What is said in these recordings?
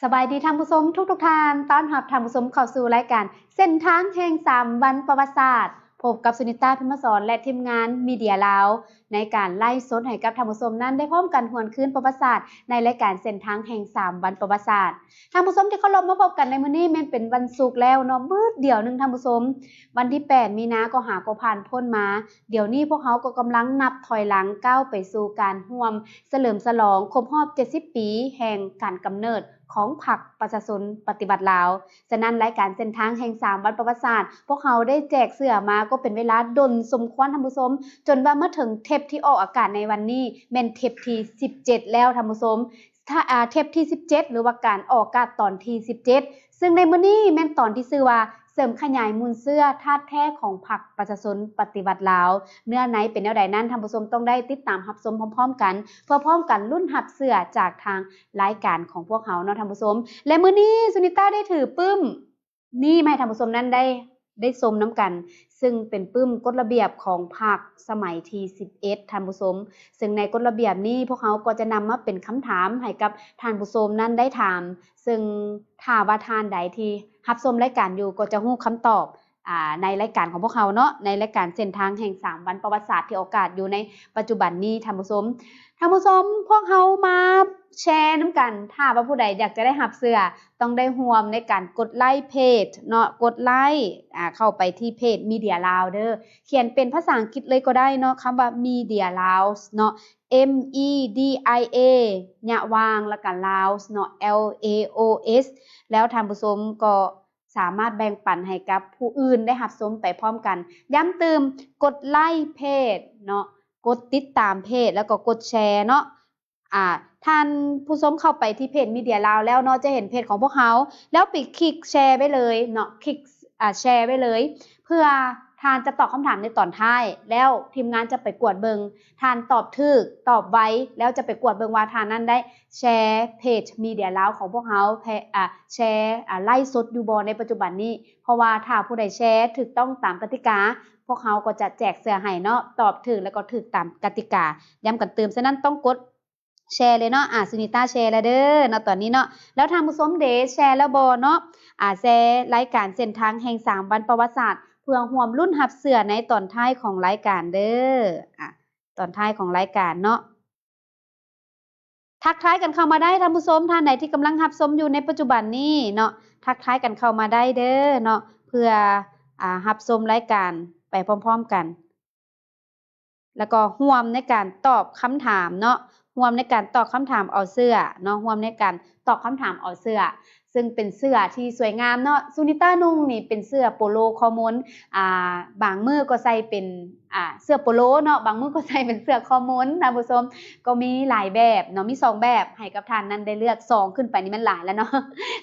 ສະບາຍດີທ່ານຜູ້ຊົມທຸກໆທ່ານ, ຕ້ອນຮັບທ່ານຜູ້ຊົມເຂົ້າສູ່ລາຍການເສັ້ນທາງແຫ່ງສາມວັນປະຫວັດສາດ, ພົບກັບສຸນິຕາ ພິມມະສອນ ແລະ ທີມງານມີເດຍລາວ ໃນການໄລຟ໌ສົດໃຫ້ກັບທ່ານຜູ້ຊົມນັ້ນໄດ້ພ້ອມກັນຫວນຄືນປະຫວັດສາດ ໃນລາຍການເສັ້ນທາງແຫ່ງສາມວັນປະຫວັດສາດ. ທ່ານຜູ້ຊົມທີ່ເຄົາລົບ, ມາພົບກັນໃນມື້ນີ້ແມ່ນເປັນວັນສຸກແລ້ວເນາະ, ບຶດດຽວໜຶ່ງທ່ານຜູ້ຊົມ, ວັນທີແປດມີນາກໍຫາກໍຜ່ານພົ້ນມາ, ດຽວນີ້ພວກເຮົາກໍກຳລັງນັບຖອຍຫຼັງກ້າວໄປສູ່ການຮ່ວມສະເຫຼີມສະຫຼອງຄົບຮອບເຈັດສິບປີແຫ່ງການກຳເນີດຂອງພັກປະຊາຊົນປະຕິວັດລາວ. ສະນັ້ນ ລາຍການເສັ້ນທາງແຫ່ງສາມວັນປະຫວັດສາດ ພວກເຮົາໄດ້ແຈກເສື້ອມາກໍເປັນເວລາດົນສົມຄວນທ່ານຜູ້ຊົມ, ຈົນວ່າມາເຖິງເທັບທີ່ອອກອາກາດໃນວັນນີ້ ແມ່ນເທັບທີສິບເຈັດແລ້ວທ່ານຜູ້ຊົມ. ຖ້າ ອາ ເທັບທີສິບເຈັດ ຫຼືວ່າການອອກອາກາດຕອນທີສິບເຈັດ ຊຶ່ງໃນມື້ນີ້ແມ່ນຕອນທີ່ຊື່ວ່າ ເສີມຂະຫຍາຍມູນເຊື້ອທາດແທ້ຂອງພັກປະຊາຊົນປະຕິວັດລາວ. ເນື້ອໃນເປັນແນວໃດນັ້ນ ທ່ານຜູ້ຊົມຕ້ອງໄດ້ຕິດຕາມຮັບຊົມພ້ອມໆກັນ ເພື່ອພ້ອມກັນລຸ້ນຮັບເສື້ອຈາກທາງລາຍການຂອງພວກເຮົາເນາະທ່ານຜູ້ຊົມ. ແລະ ມື້ນີ້ສຸນິຕາໄດ້ຖືປຶ້ມນີ້ມາໃຫ້ທ່ານຜູ້ຊົມນັ້ນໄດ້ ໄດ້ຊົມນຳກັນ, ຊຶ່ງເປັນປຶ້ມກົດລະບຽບຂອງພັກສະໄໝທີສິບເອັດທ່ານຜູ້ຊົມ. ຊຶ່ງໃນກົດລະບຽບນີ້ ພວກເຮົາກໍຈະນຳມາເປັນຄຳຖາມໃຫ້ກັບທ່ານຜູ້ຊົມນັ້ນໄດ້ຖາມ, ຊຶ່ງຖ້າວ່າທ່ານໃດທີ່ຮັບຊົມລາຍການຢູ່ ກໍຈະຮູ້ຄຳຕອບ ອາ ໃນລາຍການຂອງພວກເຮົາເນາະ, ໃນລາຍການເສັ້ນທາງແຫ່ງສາມວັນປະຫວັດສາດທີ່ອອກອາກາດຢູ່ໃນປັດຈຸບັນນີ້ທ່ານຜູ້ຊົມ. ທ່ານຜູ້ຊົມ, ພວກເຮົາມາແຊນຳກັນ. ຖ້າວ່າຜູ້ໃດຢາກຈະໄດ້ຮັບເສື້ອ ຕ້ອງໄດ້ຮ່ວມໃນການກົດໄລ້ເພຈເນາະ, ກົດໄລ້ ອາ ເຂົ້າໄປທີ່ເພຈມີເດຍລາວເດີ, ຂຽນເປັນພາສາອັງກິດເລີຍກໍໄດ້ເນາະ, ຄຳວ່າ Media Laos ເນາະ, M E D I A ຍະຫວ່າງ ແລ້ວກໍ Laos ເນາະ, L A O S ແລ້ວທ່ານຜູ້ຊົມກໍ ສາມາດແບ່ງປັນໃຫ້ກັບຜູ້ອື່ນໄດ້ຮັບຊົມໄປພ້ອມກັນ. ຢ້ຳຕື່ມ ກົດໄລ້ເພຈເນາະ, ກົດຕິດຕາມເພຈ ແລ້ວກໍກົດແຊເນາະ. ອາ ທ່ານຜູ້ຊົມເຂົ້າໄປທີ່ເພຈມີເດຍລາວແລ້ວເນາະ, ຈະເຫັນເພຈຂອງພວກເຮົາ ແລ້ວໄປຄລິກແຊໄວ້ເລີຍເນາະ, ຄລິກ ອາ ແຊໄວ້ເລີຍ ເພື່ອທ່ານຈະຕອບຄຳຖາມໃນຕອນທ້າຍ ແລ້ວທີມງານຈະໄປກວດເບິ່ງ ທ່ານຕອບຖືກ ຕອບໄວ ແລ້ວຈະໄປກວດເບິ່ງວ່າທ່ານນັ້ນໄດ້ແຊເພຈມີເດຍລາວຂອງພວກເຮົາ ແພ ອາ ແຊ ອາ ໄລຟ໌ສົດຢູ່ບໍ່ໃນປັດຈຸບັນນີ້. ເພາະວ່າຖ້າຜູ້ໃດແຊຖືກຕ້ອງຕາມກະຕິກາ ພວກເຮົາກໍຈະແຈກເສື້ອໃຫ້ເນາະ, ຕອບຖືກແລ້ວກໍຖືກຕາມກະຕິກາ. ຢ້ຳກັນຕື່ມ, ສະນັ້ນຕ້ອງກົດແຊເລີຍເນາະ. ອາ ສຸນິຕາແຊແລ້ວເດີເນາະ ຕອນນີ້ເນາະ. ແລ້ວທ່ານຜູ້ຊົມເດ ແຊແລ້ວບໍ່ເນາະ? ອາ ແຊລາຍການເສັ້ນທາງແຫ່ງສາມວັນປະຫວັດສາດ ເພື່ອຮ່ວມລຸ້ນຮັບເສື້ອໃນຕອນທ້າຍຂອງລາຍການເດີ. ອາ ຕອນທ້າຍຂອງລາຍການເນາະ. ທັກທາຍກັນເຂົ້າມາໄດ້ທ່ານຜູ້ຊົມ, ທ່ານໃດທີ່ກຳລັງຮັບຊົມຢູ່ໃນປັດຈຸບັນນີ້ເນາະ, ທັກທາຍກັນເຂົ້າມາໄດ້ເດີເນາະ, ເພື່ອ ອາ ຮັບຊົມລາຍການໄປພ້ອມໆກັນ. ແລ້ວກໍຮ່ວມໃນການຕອບຄຳຖາມເນາະ, ຮ່ວມໃນການຕອບຄຳຖາມເອົາເສື້ອເນາະ, ຮ່ວມໃນການຕອບຄຳຖາມເອົາເສື້ອ, ຊຶ່ງເປັນເສື້ອທີ່ສວຍງາມເນາະ. ສຸນິຕານຸ່ງນີ້ເປັນເສື້ອໂປໂລຄໍມູນ, ອາ ບາງມື້ກໍໃສ່ເປັນ ອາ ເສື້ອໂປໂລເນາະ, ບາງມື້ກໍໃສ່ເປັນເສື້ອຄໍມູນ, ທ່ານຜູ້ຊົມ, ກໍມີຫຼາຍແບບເນາະ, ມີສອງແບບໃຫ້ກັບທ່ານນັ້ນໄດ້ເລືອກ, ສອງຂຶ້ນໄປນີ້ມັນຫຼາຍແລ້ວເນາະ.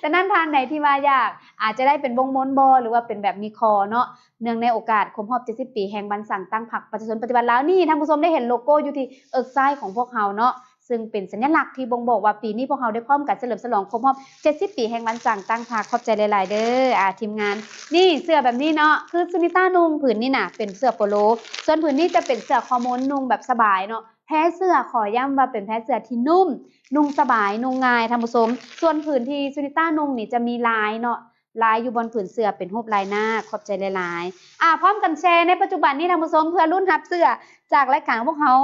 ສະນັ້ນທ່ານໃດທີ່ວ່າຢາກ ອາດຈະໄດ້ເປັນວົງມົນບໍ ຫຼືວ່າເປັນແບບມີຄໍເນາະ, ເນື່ອງໃນໂອກາດຄົບຮອບເຈັດສິບປີແຫ່ງວັນສ້າງຕັ້ງພັກປະຊາຊົນປະຕິວັດລາວນີ້, ທ່ານຜູ້ຊົມໄດ້ເຫັນໂລໂກ້ຢູ່ທີ່ເອິກຊ້າຍຂອງພວກເຮົາເນາະ, ຊຶ່ງເປັນສັນຍະລັກທີ່ບົ່ງບອກວ່າປີນີ້ພວກເຮົາໄດ້ພ້ອມກັນສະເຫຼີມສະຫຼອງຄົບຮອບເຈັດສິບປີແຫ່ງວັນສ້າງຕັ້ງພັກ. ຂອບໃຈຫຼາຍໆເດີ ອາ ທີມງານ. ນີ້ເສື້ອແບບນີ້ເນາະ, ຄືສຸນິຕານຸ່ງຜືນນີ້ນະເປັນເສື້ອໂປໂລ, ສ່ວນຜືນນີ້ຈະເປັນເສື້ອຄໍມູນ ນຸ່ງແບບສະບາຍເນາະ. ແພເສື້ອ ຂໍຢ້ຳວ່າເປັນແພເສື້ອທີ່ນຸ່ມ, ນຸ່ງສະບາຍ, ນຸ່ງງ່າຍ ທ່ານຜູ້ຊົມ. ສ່ວນຜືນທີ່ສຸນິຕານຸ່ງນີ້ຈະມີລາຍເນາະ, ລາຍຢູ່ບ່ອນຜືນເສື້ອເປັນຮູບລາຍນາກ. ຂອບໃຈຫຼາຍໆ. ອາ ພ້ອມກັນແຊໃນປັດຈຸບັນນີ້ທ່ານຜູ້ຊົມ ເພື່ອລຸ້ນຮັບເສື້ອຈາກລາຍການຂອງພວກເຮົາ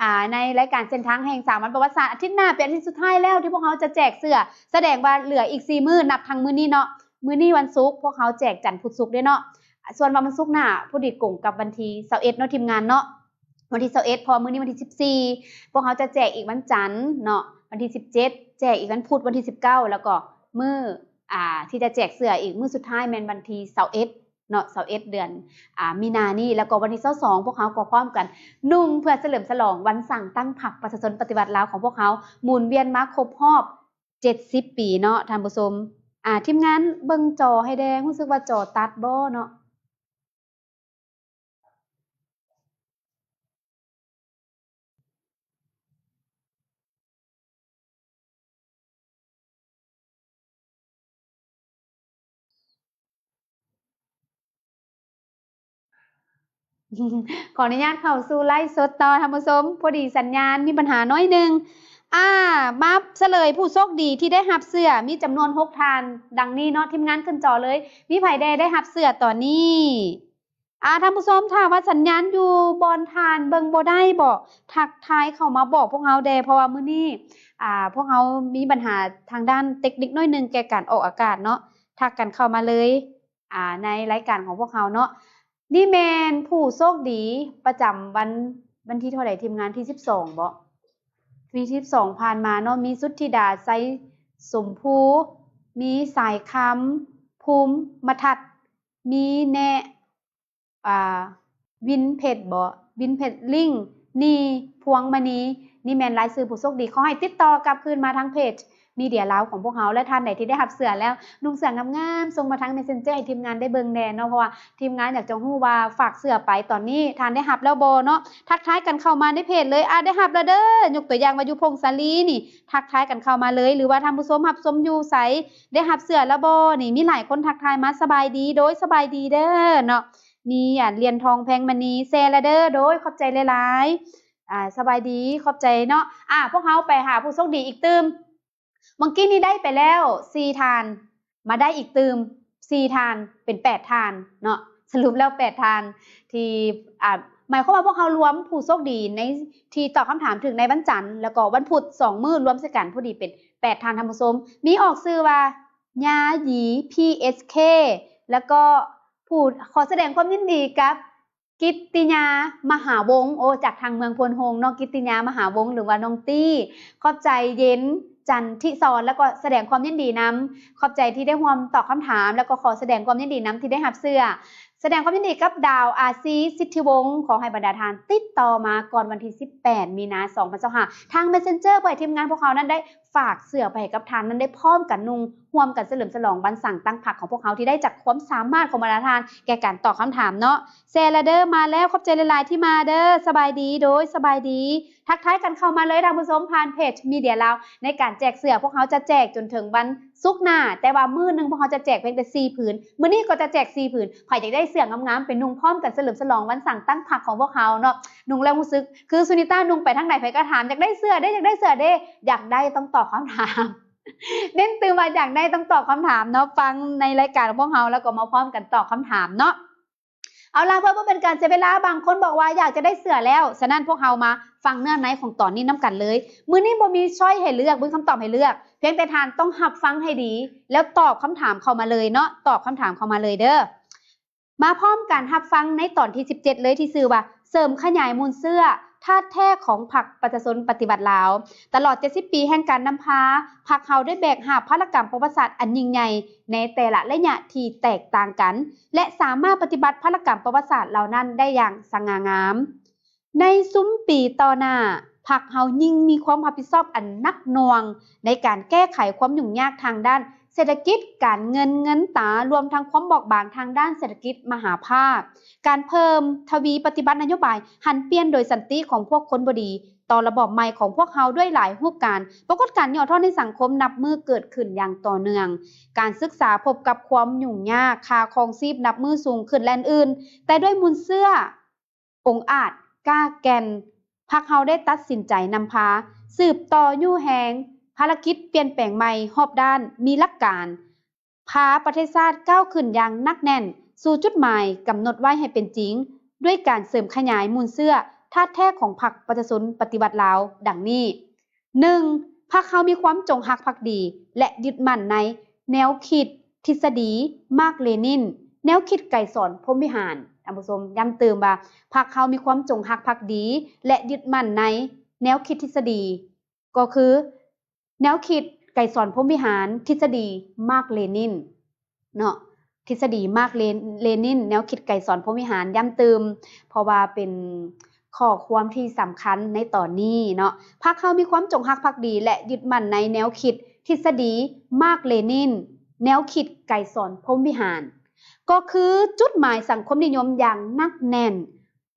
ອາ ໃນລາຍການເສັ້ນທາງແຫ່ງສາມວັນປະຫວັດສາດ. ອາທິດໜ້າເປັນອາທິດສຸດທ້າຍແລ້ວທີ່ພວກເຮົາຈະແຈກເສື້ອ, ສະແດງວ່າເຫຼືອອີກສີ່ມື້ ນັບທັງມື້ນີ້ເນາະ. ມື້ນີ້ວັນສຸກ, ພວກເຮົາແຈກຈັນ ພຸດ ສຸກເດ້ເນາະ. ສ່ວນວ່າວັນສຸກໜ້າ ພໍດີກົງກັບວັນທີຊາວເອັດເນາະ ທີມງານເນາະ. ວັນທີຊາວເອັດ ເພາະມື້ນີ້ວັນທີສິບສີ່ ພວກເຮົາຈະແຈກອີກວັນຈັນເນາະ, ວັນທີສິບເຈັດ ແຈກອີກວັນພຸດ ວັນທີສິບເກົ້າ ແລ້ວກໍມື້ ອາ ທີ່ຈະແຈກເສື້ອອີກມື້ສຸດທ້າຍແມ່ນວັນທີຊາວເອັດເນາະ, ຊາວເອັດ ເດືອນ ອາ ມີນານີ້. ແລ້ວກໍວັນທີຊາວສອງ ພວກເຮົາກໍພ້ອມກັນນຸ່ງເພື່ອສະເຫຼີມສະຫຼອງວັນສ້າງຕັ້ງພັກປະຊາຊົນປະຕິວັດລາວຂອງພວກເຮົາ, ໝູນວຽນມາຄົບຮອບເຈັດສິບປີເນາະທ່ານຜູ້ຊົມ. ອາ ທີມງານເບິ່ງຈໍໃຫ້ແດ່, ຮູ້ສຶກວ່າຈໍຕັດບໍ່ເນາະ? ຂໍອະນຸຍາດເຂົ້າສູ່ໄລຟ໌ສົດຕໍ່ທ່ານຜູ້ຊົມ, ພໍດີສັນຍານມີບັນຫາໜ້ອຍໜຶ່ງ. ອາ ມາສະເຫຼີຍຜູ້ໂຊກດີທີ່ໄດ້ຮັບເສື້ອ ມີຈຳນວນຫົກທ່ານ ດັ່ງນີ້ເນາະ ທີມງານຂຶ້ນຈໍເລີຍ. ມີໃຜແດ່ໄດ້ຮັບເສື້ອຕອນນີ້? ອາ ທ່ານຜູ້ຊົມ ຖ້າວ່າສັນຍານຢູ່ບ່ອນທ່ານເບິ່ງບໍ່ໄດ້ບໍ ທັກທາຍເຂົ້າມາບອກພວກເຮົາແດ່ ເພາະວ່າມື້ນີ້ ອາ ພວກເຮົາມີບັນຫາທາງດ້ານເຕັກນິກໜ້ອຍໜຶ່ງແກ່ການອອກອາກາດເນາະ. ທັກກັນເຂົ້າມາເລີຍ ອາ ໃນລາຍການຂອງພວກເຮົາເນາະ. ນີ້ແມ່ນຜູ້ໂຊກດີປະຈຳວັນ ວັນທີເທົ່າໃດທີມງານ? ທີສິບສອງບໍ? ທີສິບສອງຜ່ານມາເນາະ ມີສຸດທິດາ ໄຊສົມພູ ມີສາຍຄຳ ພູມມະທັດ ມີແນະ ອາ ວິນເພັດບໍ? ວິນເພັດ ລິ້ງ ນີ ພວງມະນີ. ນີ້ແມ່ນລາຍຊື່ຜູ້ໂຊກດີ. ຂໍໃຫ້ຕິດຕໍ່ກັບຄືນມາທາງເພຈ ມີເດຍລາວຂອງພວກເຮົາ ແລະ ທ່ານໃດທີ່ໄດ້ຮັບເສື້ອແລ້ວ ນຸ່ງເສື້ອງາມໆ ສົ່ງມາທາງເມສເຊັນເຈີໃຫ້ທີມງານໄດ້ເບິ່ງແດ່ເນາະ ເພາະວ່າທີມງານຢາກຈະຮູ້ວ່າຝາກເສື້ອໄປຕອນນີ້ທ່ານໄດ້ຮັບແລ້ວບໍ່ເນາະ. ທັກທາຍກັນເຂົ້າມາໃນເພຈເລີຍ. ອາ ໄດ້ຮັບແລ້ວເດີ. ຍົກຕົວຢ່າງວ່າຢູ່ຜົ້ງສາລີນີ້ ທັກທາຍກັນເຂົ້າມາເລີຍ ຫຼືວ່າທ່ານຜູ້ຊົມຮັບຊົມຢູ່ໃສ ໄດ້ຮັບເສື້ອແລ້ວບໍ່? ນີ້ມີຫຼາຍຄົນທັກທາຍມາ ສະບາຍດີ ໂດຍ ສະບາຍດີເດີເນາະ. ມີ ອາ ຫຼຽນທອງ ແພງມະນີ ແຊແລ້ວເດີ ໂດຍ ຂອບໃຈຫຼາຍໆ. ອາ ສະບາຍດີ ຂອບໃຈເນາະ. ອາ ພວກເຮົາໄປຫາຜູ້ໂຊກດີອີກຕື່ມ. ເມື່ອກີ້ນີ້ໄດ້ໄປແລ້ວສີ່ທ່ານ ມາໄດ້ອີກຕື່ມສີ່ທ່ານ ເປັນແປດທ່ານເນາະ. ສະຫຼຸບແລ້ວແປດທ່ານ ທີ່ ອາ ໝາຍຄວາມວ່າພວກເຮົາລວມຜູ້ໂຊກດີໃນ ທີ່ຕອບຄຳຖາມຖືກໃນວັນຈັນ ແລ້ວກໍວັນພຸດ ສອງມື້ລວມໃສ່ກັນ ພໍດີເປັນແປດທ່ານທ່ານຜູ້ຊົມ. ມີອອກຊື່ວ່າ ຍາຢີ ພີເອັສເຄ ແລ້ວກໍຜູ້ ຂໍສະແດງຄວາມຍິນດີກັບ ກິດຕິຍາ ມະຫາວົງ ໂອ ຈາກທາງເມືອງໂພນໂຮງເນາະ ກິດຕິຍາ ມະຫາວົງ ຫຼືວ່ານ້ອງຕີ້. ຂອບໃຈເຢັນ ຈັນທິສອນ ແລ້ວກໍສະແດງຄວາມຍິນດີນຳ. ຂອບໃຈທີ່ໄດ້ຮ່ວມຕອບຄຳຖາມ ແລ້ວກໍຂໍສະແດງຄວາມຍິນດີນຳທີ່ໄດ້ຮັບເສື້ອ. ສະແດງຄວາມຍິນດີກັບດາວ ອາຊີ ສິດທິວົງ. ຂໍໃຫ້ບັນດາທ່ານຕິດຕໍ່ມາກ່ອນວັນທີສິບແປດ ມີນາ ສອງພັນຊາວຫ້າ ທາງເມສເຊັນເຈີ ເພື່ອໃຫ້ທີມງານພວກເຮົານັ້ນໄດ້ ຝາກເສື້ອໄປໃຫ້ກັບທ່ານນັ້ນໄດ້ພ້ອມກັນນຸ່ງ ຮ່ວມກັນສະເຫຼີມສະຫຼອງວັນສ້າງຕັ້ງພັກຂອງພວກເຮົາ ທີ່ໄດ້ຈາກຄວາມສາມາດຂອງບັນດາທ່ານແກ່ການຕອບຄຳຖາມເນາະ. ແຊແລ້ວເດີ ມາແລ້ວ ຂອບໃຈຫຼາຍໆທີ່ມາເດີ. ສະບາຍດີ ໂດຍ ສະບາຍດີ. ທັກທາຍກັນເຂົ້າມາເລີຍທ່ານຜູ້ຊົມ ຜ່ານເພຈມີເດຍລາວ ໃນການແຈກເສື້ອ ພວກເຮົາຈະແຈກຈົນເຖິງວັນສຸກໜ້າ ແຕ່ວ່າມື້ໜຶ່ງພວກເຮົາຈະແຈກພຽງແຕ່ສີ່ຜືນ. ມື້ນີ້ກໍຈະແຈກສີ່ຜືນ. ໃຜຢາກໄດ້ເສື້ອງາມໆ ໄປນຸ່ງພ້ອມກັນສະເຫຼີມສະຫຼອງວັນສ້າງຕັ້ງພັກຂອງພວກເຮົາເນາະ. ນຸ່ງແລ້ວຮູ້ສຶກ ຄືສຸນິຕານຸ່ງໄປທາງໃດໃຜກໍຖາມ ຢາກໄດ້ເສື້ອເດ້ ຢາກໄດ້ເສື້ອເດ້ ຢາກໄດ້ຕ້ອງຕອບຄຳຖາມ ເນັ້ນຕື່ມວ່າຢາກໄດ້ຕ້ອງຕອບຄຳຖາມເນາະ. ຟັງໃນລາຍການຂອງພວກເຮົາ ແລ້ວກໍມາພ້ອມກັນຕອບຄຳຖາມເນາະ. ເອົາລະ ເພື່ອບໍ່ເປັນການເສຍເວລາ ບາງຄົນບອກວ່າຢາກຈະໄດ້ເສື້ອແລ້ວ. ສະນັ້ນພວກເຮົາມາຟັງເນື້ອໃນຂອງຕອນນີ້ນຳກັນເລີຍ. ມື້ນີ້ບໍ່ມີຊ້ອຍໃຫ້ເລືອກ ບໍ່ມີຄຳຕອບໃຫ້ເລືອກ ພຽງແຕ່ທ່ານຕ້ອງຮັບຟັງໃຫ້ດີ ແລ້ວຕອບຄຳຖາມເຂົ້າມາເລີຍເນາະ ຕອບຄຳຖາມເຂົ້າມາເລີຍເດີ. ມາພ້ອມກັນຮັບຟັງໃນຕອນທີສິບເຈັດເລີຍ ທີ່ຊື່ວ່າ ເສີມຂະຫຍາຍມູນເຊື້ອທາດແທ້ຂອງພັກປະຊາຊົນປະຕິວັດລາວ. ຕະຫຼອດເຈັດສິບປີແຫ່ງການນຳພາ, ພັກເຮົາໄດ້ແບກຫາບພາລະກຳປະຫວັດສາດອັນຍິ່ງໃຫຍ່ໃນແຕ່ລະໄລຍະທີ່ແຕກຕ່າງກັນ ແລະ ສາມາດປະຕິບັດພາລະກຳປະຫວັດສາດເຫຼົ່ານັ້ນໄດ້ຢ່າງສະຫງ່າງາມ. ໃນຊຸມປີຕໍ່ໜ້າ, ພັກເຮົາຍິ່ງມີຄວາມຮັບຜິດຊອບອັນໜັກໜ່ວງໃນການແກ້ໄຂຄວາມຫຍຸ້ງຍາກທາງດ້ານເສດຖະກິດ, ການເງິນ, ເງິນຕາ, ລວມທັງຄວາມບອກບາງທາງດ້ານເສດຖະກິດມະຫາພາກ, ການເພີ່ມທະວີປະຕິບັດນະໂຍບາຍຫັນປ່ຽນໂດຍສັນຕິຂອງພວກຄົນບໍ່ດີຕໍ່ລະບອບໃໝ່ຂອງພວກເຮົາດ້ວຍຫຼາຍຮູບການ, ປາກົດການຫຍໍ້ທໍ້ໃນສັງຄົມນັບມື້ເກີດຂຶ້ນຢ່າງຕໍ່ເນື່ອງ, ການສຶກສາພົບກັບຄວາມຫຍຸ້ງຍາກ, ຄ່າຄອງຊີບນັບມື້ສູງຂຶ້ນ ແລະ ອື່ນໆ, ແຕ່ດ້ວຍມູນເຊື້ອ ອົງອາດ, ກ້າແກ່ນ, ພັກເຮົາໄດ້ຕັດສິນໃຈນຳພາ, ສືບຕໍ່ຍູ້ແຮງ, ພາລະກິດປ່ຽນແປງໃໝ່ຮອບດ້ານ, ມີຫຼັກການ, ພາປະເທດຊາດກ້າວຂຶ້ນຢ່າງໜັກແໜ້ນສູ່ຈຸດໝາຍກຳນົດໄວ້ໃຫ້ເປັນຈິງ, ດ້ວຍການເສີມຂະຫຍາຍມູນເຊື້ອທາດແທ້ຂອງພັກປະຊາຊົນປະຕິວັດລາວ ດັ່ງນີ້. ໜຶ່ງ, ພັກເຮົາມີຄວາມຈົງຮັກພັກດີ ແລະ ຍຶດໝັ້ນໃນແນວຄິດທິດສະດີມາກເລນິນ, ແນວຄິດໄກສອນພົມວິຫານ. ທ່ານຜູ້ຊົມ, ຢ້ຳຕື່ມວ່າ ພັກເຮົາມີຄວາມຈົງຮັກພັກດີ ແລະ ຍຶດໝັ້ນໃນແນວຄິດທິດສະດີ, ກໍຄື ແນວຄິດໄກສອນພົມວິຫານ, ທິດສະດີມາກເລນິນ. ເນາະ ທິດສະດີມາກເລ ເລນິນ, ແນວຄິດໄກສອນພົມວິຫານ, ຢ້ຳຕື່ມ ເພາະວ່າເປັນຂໍ້ຄວາມທີ່ສຳຄັນໃນຕອນນີ້ເນາະ. ພັກເຮົາມີຄວາມຈົງຮັກພັກດີ ແລະ ຍຶດໝັ້ນໃນແນວຄິດທິດສະດີມາກເລນິນ, ແນວຄິດໄກສອນພົມວິຫານ ກໍຄືຈຸດໝາຍສັງຄົມນິຍົມຢ່າງໜັກແໜ້ນ,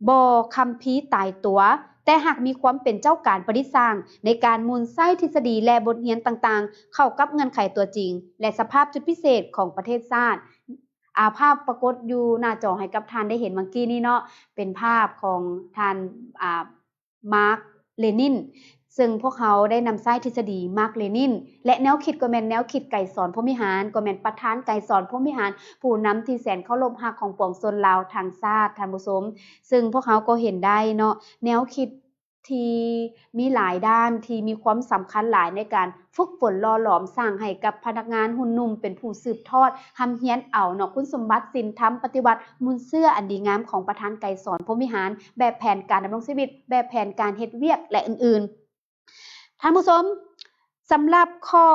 ບໍ່ຄຳພີຕາຍຕົວ, ແຕ່ຫາກມີຄວາມເປັນເຈົ້າການປະດິດສ້າງໃນການໝູນໃຊ້ທິດສະດີ ແລະ ບົດຮຽນຕ່າງໆ ເຂົ້າກັບເງື່ອນໄຂຕົວຈິງ ແລະ ສະພາບຈຸດພິເສດຂອງປະເທດຊາດ. ອາ ພາບປາກົດຢູ່ໜ້າຈໍໃຫ້ກັບທ່ານໄດ້ເຫັນເມື່ອກີ້ນີ້ເນາະ, ເປັນພາບຂອງທ່ານ ອາ ມາກ ເລນິນ. ເຊິ່ງພວກເຮົາໄດ້ນຳໃຊ້ທິດສະດີມາກເລນິນ ແລະ ແນວຄິດກໍແມ່ນແນວຄິດໄກສອນ ພົມວິຫານ, ກໍແມ່ນປະທານໄກສອນ ພົມວິຫານ, ຜູ້ນຳທີ່ແສນເຄົາລົບຮັກຂອງປວງຊົນລາວທັງຊາດ, ທ່ານຜູ້ຊົມ. ເຊິ່ງພວກເຮົາກໍເຫັນໄດ້ເນາະ, ແນວຄິດທີ່ມີຫຼາຍດ້ານທີ່ມີຄວາມສຳຄັນຫຼາຍໃນການຝຶກຝົນຫຼໍ່ຫຼອມສ້າງໃຫ້ກັບພະນັກງານຮຸ່ນໜຸ່ມເປັນຜູ້ສືບທອດ, ຮ່ຳຮຽນເອົາເນາະ ຄຸນສົມບັດ, ສິນທຳ, ປະຕິວັດ, ມູນເຊື້ອອັນດີງາມຂອງປະທານໄກສອນ ພົມວິຫານ, ແບບແຜນການດຳລົງຊີວິດ, ແບບແຜນການເຮັດວຽກ ແລະ ອື່ນໆ. ທ່ານຜູ້ຊົມ, ສຳລັບຂໍ້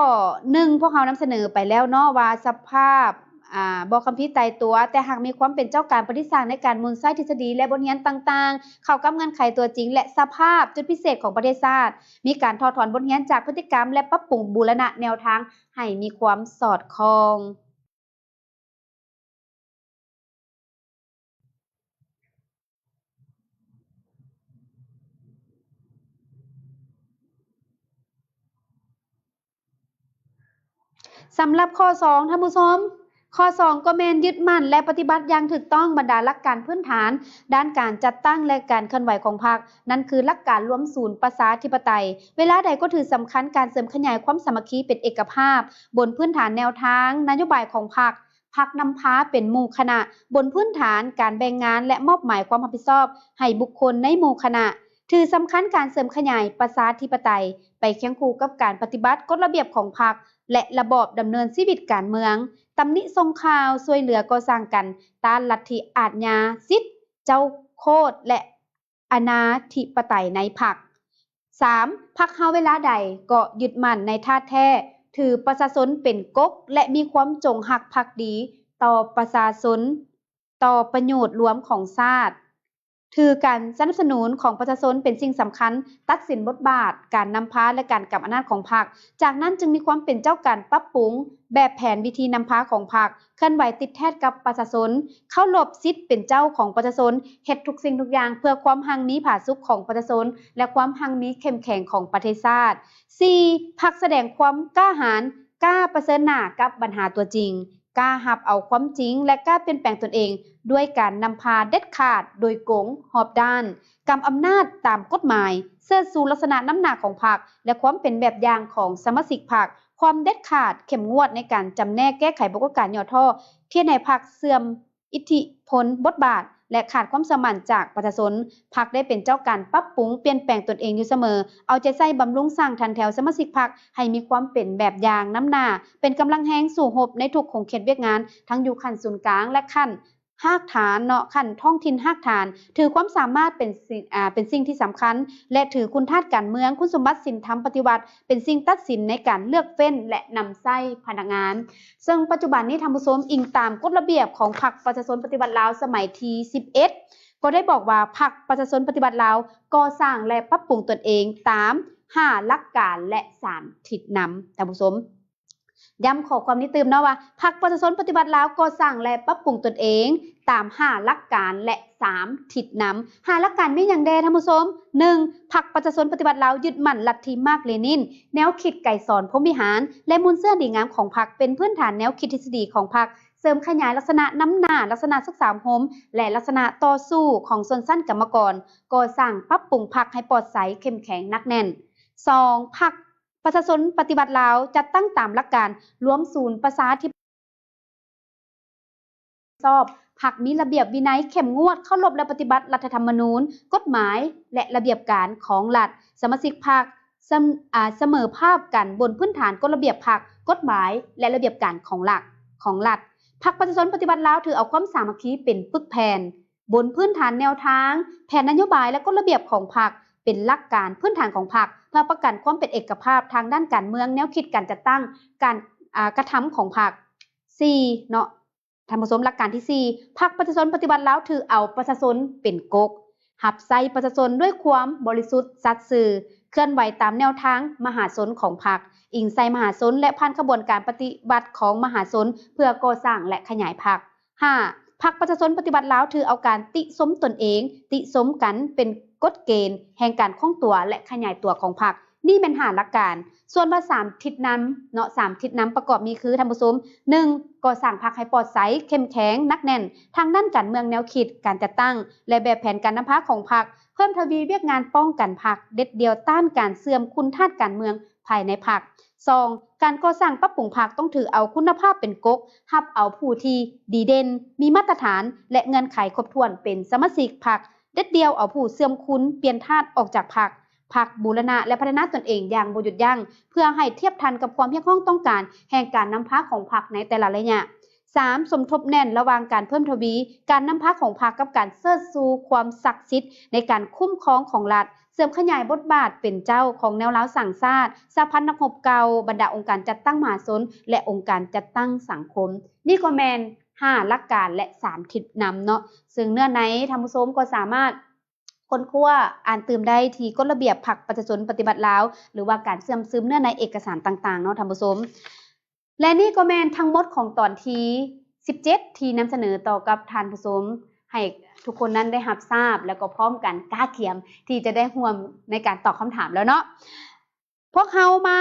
ໜຶ່ງ ພວກເຮົານຳສະເໜີໄປແລ້ວເນາະວ່າ ສະພາບ ອາ ບໍ່ຄຳພີຕາຍຕົວ, ແຕ່ຫາກມີຄວາມເປັນເຈົ້າການປະດິດສ້າງໃນການໝູນໃຊ້ທິດສະດີ ແລະ ບົດຮຽນຕ່າງໆ ເຂົ້າກັບເງື່ອນໄຂຕົວຈິງ ແລະ ສະພາບຈຸດພິເສດຂອງປະເທດຊາດ, ມີການຖອດຖອນບົດຮຽນຈາກພຶດຕິກຳ ແລະ ປັບປຸງບູລະນະແນວທາງໃຫ້ມີຄວາມສອດຄ່ອງ. ສຳລັບຂໍ້ສອງ ທ່ານຜູ້ຊົມ, ຂໍ້ສອງກໍແມ່ນຍຶດໝັ້ນ ແລະ ປະຕິບັດຢ່າງຖືກຕ້ອງບັນດາຫຼັກການພື້ນຖານດ້ານການຈັດຕັ້ງ ແລະ ການເຄື່ອນໄຫວຂອງພັກ, ນັ້ນຄືຫຼັກການລວມສູນປະຊາທິປະໄຕ. ເວລາໃດກໍຖືສຳຄັນການເສີມຂະຫຍາຍຄວາມສາມັກຄີເປັນເອກະພາບ ບົນພື້ນຖານແນວທາງນະໂຍບາຍຂອງພັກ, ພັກນຳພາເປັນໝູ່ຄະນະ ບົນພື້ນຖານການແບ່ງງານ ແລະ ມອບໝາຍຄວາມຮັບຜິດຊອບໃຫ້ບຸກຄົນໃນໝູ່ຄະນະ. ຖືສຳຄັນການເສີມຂະຫຍາຍປະຊາທິປະໄຕ ໄປຄຽງຄູ່ກັບການປະຕິບັດກົດລະບຽບຂອງພັກ ແລະ ລະບອບດຳເນີນຊີວິດການເມືອງ, ຕຳໜິສົ່ງຂ່າວ, ຊ່ວຍເຫຼືອກໍ່ສ້າງກັນ, ຕ້ານລັດທິອາດຍາສິດເຈົ້າໂຄດ ແລະ ອະນາທິປະໄຕໃນພັກ. ສາມ, ພັກເຮົາເວລາໃດກໍຍຶດໝັ້ນໃນທ່າແທ້ ຖືປະຊາຊົນເປັນກົກ ແລະ ມີຄວາມຈົງຮັກພັກດີຕໍ່ປະຊາຊົນ, ຕໍ່ປະໂຫຍດລວມຂອງຊາດ. ຖືການສະໜັບສະໜູນຂອງປະຊາຊົນເປັນສິ່ງສຳຄັນ, ຕັດສິນບົດບາດການນຳພາ ແລະ ການກຳອຳນາດຂອງພັກ. ຈາກນັ້ນຈຶ່ງມີຄວາມເປັນເຈົ້າການປັບປຸງແບບແຜນວິທີນຳພາຂອງພັກ, ເຄື່ອນໄຫວຕິດແທດກັບປະຊາຊົນ, ເຄົາລົບສິດເປັນເຈົ້າຂອງປະຊາຊົນ, ເຮັດທຸກສິ່ງທຸກຢ່າງເພື່ອຄວາມຮັ່ງມີຜາສຸກຂອງປະຊາຊົນ ແລະ ຄວາມຮັ່ງມີເຂັ້ມແຂງຂອງປະເທດຊາດ. ສີ່, ພັກສະແດງຄວາມກ້າຫານ, ກ້າປະເຊີນໜ້າກັບບັນຫາຕົວຈິງ, ກ້າຮັບເອົາຄວາມຈິງ ແລະ ກ້າປ່ຽນແປງຕົນເອງດ້ວຍການນຳພາເດັດຂາດ, ໂດຍກົງ, ຮອບດ້ານ, ກຳອຳນາດຕາມກົດໝາຍ, ເຊີດຊູລັກສະນະນຳໜ້າຂອງພັກ ແລະ ຄວາມເປັນແບບຢ່າງຂອງສະມາຊິກພັກ, ຄວາມເດັດຂາດ, ເຂັ້ມງວດໃນການຈຳແນກແກ້ໄຂປາກົດການຫຍໍ້ທໍ້ ທີ່ເຮັດໃຫ້ພັກເສື່ອມ ອິດທິພົນ, ບົດບາດ ແລະ ຂາດຄວາມເຊື່ອໝັ້ນຈາກປະຊາຊົນ. ພັກໄດ້ເປັນເຈົ້າການປັບປຸງ, ປ່ຽນແປງຕົນເອງຢູ່ສະເໝີ, ເອົາໃຈໃສ່, ບຳລຸງສ້າງ, ຖັນແຖວສະມາຊິກພັກໃຫ້ມີຄວາມເປັນແບບຢ່າງນຳໜ້າ, ເປັນກຳລັງແຮງສູ້ຮົບໃນທຸກຂົງເຂດວຽກງານ, ທັງຢູ່ຂັ້ນສູນກາງ ແລະ ຂັ້ນຮາກຖານເນາະ, ຂັ້ນທ້ອງຖິ່ນຮາກຖານ, ຖືຄວາມສາມາດເປັນສິ່ງ ອາ ເປັນສິ່ງທີ່ສຳຄັນ ແລະ ຖືຄຸນທາດການເມືອງ, ຄຸນສົມບັດ, ສິນທຳ, ປະຕິວັດ ເປັນສິ່ງຕັດສິນໃນການເລືອກເຟ້ນ ແລະ ນຳໃຊ້ພະນັກງານ. ເຊິ່ງປັດຈຸບັນນີ້ ທ່ານຜູ້ຊົມ, ອີງຕາມກົດລະບຽບຂອງພັກປະຊາຊົນປະຕິວັດລາວສະໄໝທີສິບເອັດ ກໍໄດ້ບອກວ່າ ພັກປະຊາຊົນປະຕິວັດລາວກໍ່ສ້າງ ແລະ ປັບປຸງຕົນເອງຕາມຫ້າຫຼັກການ ແລະ ສາມທິດນຳ. ທ່ານຜູ້ຊົມ, ຢ້ຳຂໍ້ຄວາມນີ້ຕື່ມເນາະວ່າ ພັກປະຊາຊົນປະຕິວັດລາວກໍ່ສ້າງ ແລະ ປັບປຸງຕົນເອງຕາມຫ້າຫຼັກການ ແລະ ສາມທິດນຳ. ຫ້າຫຼັກການມີຫຍັງແດ່ ທ່ານຜູ້ຊົມ? ໜຶ່ງ, ພັກປະຊາຊົນປະຕິວັດລາວຍຶດໝັ້ນລັດທິມາກເລນິນ, ແນວຄິດໄກສອນ ພົມວິຫານ ແລະ ມູນເຊື້ອດີງາມຂອງພັກ ເປັນພື້ນຖານແນວຄິດທິດສະດີຂອງພັກ, ເສີມຂະຫຍາຍລັກສະນະນຳໜ້າ, ລັກສະນະສຶກສາອົບຮົມ ແລະ ລັກສະນະຕໍ່ສູ້ຂອງຊົນຊັ້ນກຳມະກອນ, ກໍ່ສ້າງປັບປຸງພັກໃຫ້ປອດໃສ, ເຂັ້ມແຂງ, ໜັກແໜ້ນ. ສອງ, ພັກ ປະຊາຊົນປະຕິວັດລາວ ຈັດຕັ້ງຕາມຫຼັກການລວມສູນປະຊາທິປະໄຕ, ຊອບ, ພັກມີລະບຽບວິໄນເຂັ້ມງວດ, ເຄົາລົບ ແລະ ປະຕິບັດລັດຖະທຳມະນູນ, ກົດໝາຍ ແລະ ລະບຽບການຂອງລັດ, ສະມາຊິກພັກ ສະ ອາ ສະເໝີພາບກັນບົນພື້ນຖານກົດລະບຽບພັກ, ກົດໝາຍ ແລະ ລະບຽບການຂອງລັດ, ຂອງລັດ. ພັກປະຊາຊົນປະຕິວັດລາວຖືເອົາຄວາມສາມັກຄີເປັນປຶກແຜ່ນ. ບົນພື້ນຖານແນວທາງ, ແຜນນະໂຍບາຍ ແລະ ກົດລະບຽບຂອງພັກ ເປັນຫຼັກການພື້ນຖານຂອງພັກ ເພື່ອປະກັນຄວາມເປັນເອກະພາບທາງດ້ານການເມືອງ, ແນວຄິດການຈັດຕັ້ງ, ການ ອາ ກະທຳຂອງພັກ. ສີ່ເນາະ ທ່ານຜູ້ຊົມ, ຫຼັກການທີສີ່ ພັກປະຊາຊົນປະຕິວັດລາວຖືເອົາປະຊາຊົນເປັນກົກ, ຮັບໃຊ້ປະຊາຊົນດ້ວຍຄວາມບໍລິສຸດສັດຊື່, ເຄື່ອນໄຫວຕາມແນວທາງມະຫາຊົນຂອງພັກ, ອີງໃສ່ມະຫາຊົນ ແລະ ຜ່ານຂະບວນການປະຕິວັດຂອງມະຫາຊົນ ເພື່ອກໍ່ສ້າງ ແລະ ຂະຫຍາຍພັກ. ຫ້າ, ພັກປະຊາຊົນປະຕິວັດລາວຖືເອົາການຕິຊົມຕົນເອງ, ຕິຊົມກັນເປັນກົດເກນແຫ່ງການຄົງຕົວ ແລະ ຂະຫຍາຍຕົວຂອງພັກ. ນີ້ແມ່ນຫ້າຫຼັກການ. ສ່ວນວ່າສາມທິດນຳເນາະ, ສາມທິດນຳປະກອບມີຄື ທ່ານຜູ້ຊົມ, ໜຶ່ງ, ກໍ່ສ້າງພັກໃຫ້ປອດໃສ, ເຂັ້ມແຂງ, ໜັກແໜ້ນ ທາງດ້ານການເມືອງ, ແນວຄິດ, ການຈັດຕັ້ງ ແລະ ແບບແຜນການນຳພາຂອງພັກ. ເພີ່ມທະວີວຽກງານປ້ອງກັນພັກ, ເດັດດ່ຽວຕ້ານການເສື່ອມຄຸນທາດການເມືອງພາຍໃນພັກ. ສອງ, ການກໍ່ສ້າງປັບປຸງພັກຕ້ອງຖືເອົາຄຸນນະພາບເປັນກົກ, ຮັບເອົາຜູ້ທີ່ດີເດັ່ນ, ມີມາດຕະຖານ ແລະ ເງື່ອນໄຂຄົບຖ້ວນເປັນສະມາຊິກພັກ, ເດັດດ່ຽວເອົາຜູ້ເສື່ອມຄຸນປ່ຽນທາດອອກຈາກພັກ. ພັກບູລະນະ ແລະ ພັດທະນາຕົນເອງຢ່າງບໍ່ຢຸດຢັ້ງ ເພື່ອໃຫ້ທຽບທັນກັບຄວາມຮຽກຮ້ອງຕ້ອງການແຫ່ງການນຳພາຂອງພັກໃນແຕ່ລະໄລຍະ. ສາມ, ສົມທົບແໜ້ນລະຫວ່າງການເພີ່ມທະວີການນຳພາຂອງພັກກັບການເຊີດຊູຄວາມສັກສິດໃນການຄຸ້ມຄອງຂອງລັດ, ເສີມຂະຫຍາຍບົດບາດເປັນເຈົ້າຂອງແນວລາວສ້າງຊາດ, ສະຫະພັນນັກຮົບເກົ່າ, ບັນດາອົງການຈັດຕັ້ງມະຫາຊົນ ແລະ ອົງການຈັດຕັ້ງສັງຄົມ. ນີ້ກໍແມ່ນຫ້າຫຼັກການ ແລະ ສາມທິດນຳເນາະ, ເຊິ່ງເນື້ອໃນທ່ານຜູ້ຊົມກໍສາມາດ ຄົ້ນຄວ້າອ່ານຕື່ມໄດ້ທີ່ກົດລະບຽບພັກປະຊາຊົນປະຕິວັດລາວ ຫຼືວ່າການເຊື່ອມຊຶມເນື້ອໃນເອກະສານຕ່າງໆເນາະທ່ານຜູ້ຊົມ. ແລະນີ້ກໍແມ່ນທັງໝົດຂອງຕອນທີສິບເຈັດ ທີ່ນຳສະເໜີຕໍ່ກັບທ່ານຜູ້ຊົມ ໃຫ້ທຸກຄົນນັ້ນໄດ້ຮັບຊາບ ແລ້ວກໍພ້ອມກັນກະກຽມທີ່ຈະໄດ້ຮ່ວມໃນການຕອບຄຳຖາມແລ້ວເນາະ. ພວກເຮົາມາ